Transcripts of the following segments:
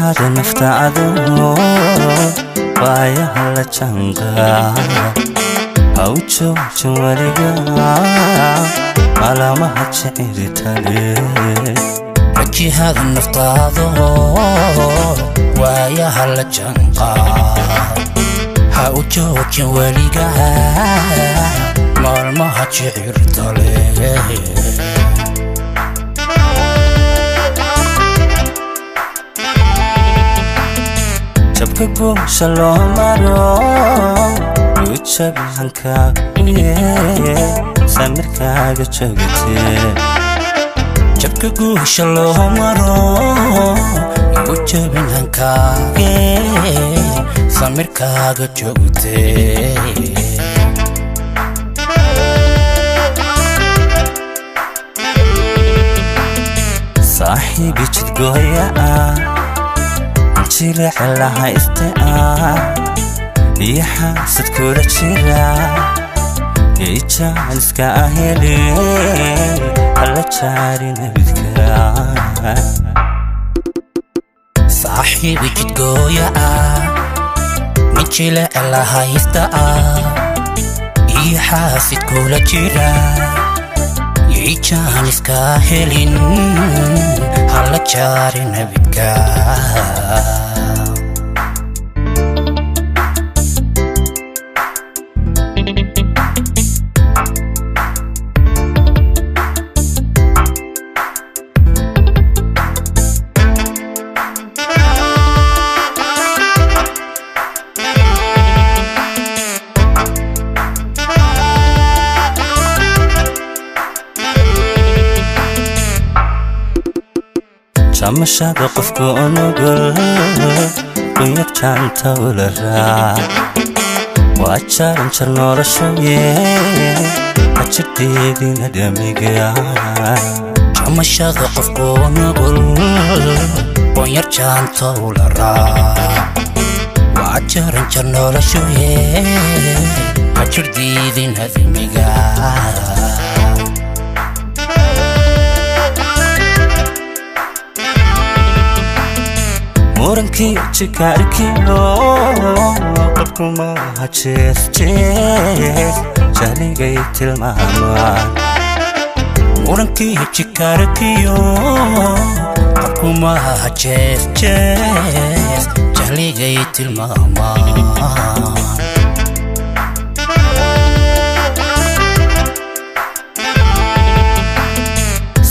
Jihada naftaadu waayaha la jaanqaad, ha u joojin weliga maalamaha jicirtale. Wajihada naftaado waayaha la jaanqaad, ha u joojin weliga maalmaha jicirtale. Jabka guusha loo maro yuu jabi hankaaguye, samirkaaga joogtee. Jabka guusha loo maro yuu jabin hankaage, samirkaaga joogtee. Saaxiibi jidgooya ah, jilica lahayste ah, iyo xaasad kula jira ijaan iska ahelin, hala jaarin abidka. Saaxiibi jidgooya ah, nin jileca la haysta ah, iyo xaasid kula jira ijaan iska helin, hala jaarin abidka. Jamashada qofka onugul qunyar jaanta ula raac, waa jaaranjar noloshaye, hajirteedina dhamiga. Jamashada qofku nugul qoonyar jaanta ula raac, waa jaranjar noloshuye, hajir diidin hadmiga. Murankii jikaarkiyo qabku maaha jees jees, jahligay tilmaamaan. Murankii jikaarkiyo qabkumaha jees jees, jahligay tilmaamaan.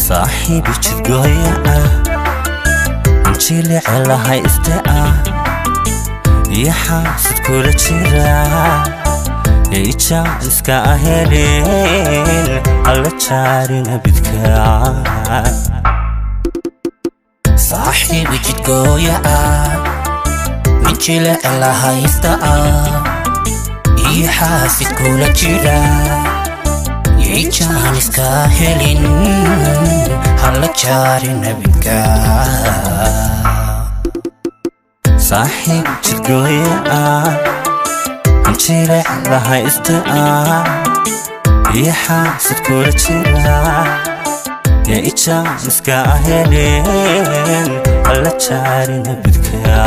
Saaxiibi jidgooya ah, jilice lahayste ah, iyo xaasid kula jira ijaan iska ahelin, hala jaarin abidka. Saaxiibi jidgooya ah, nin jileca la haysta ah, iyo xaasid kula jira ijaan iska helin, hala jaarin abidka. Saaxiib jidgooya ah, jilic lahayste ah, iyo xaasid kula jira ijaan iska ahelin, hala jaarin abidka.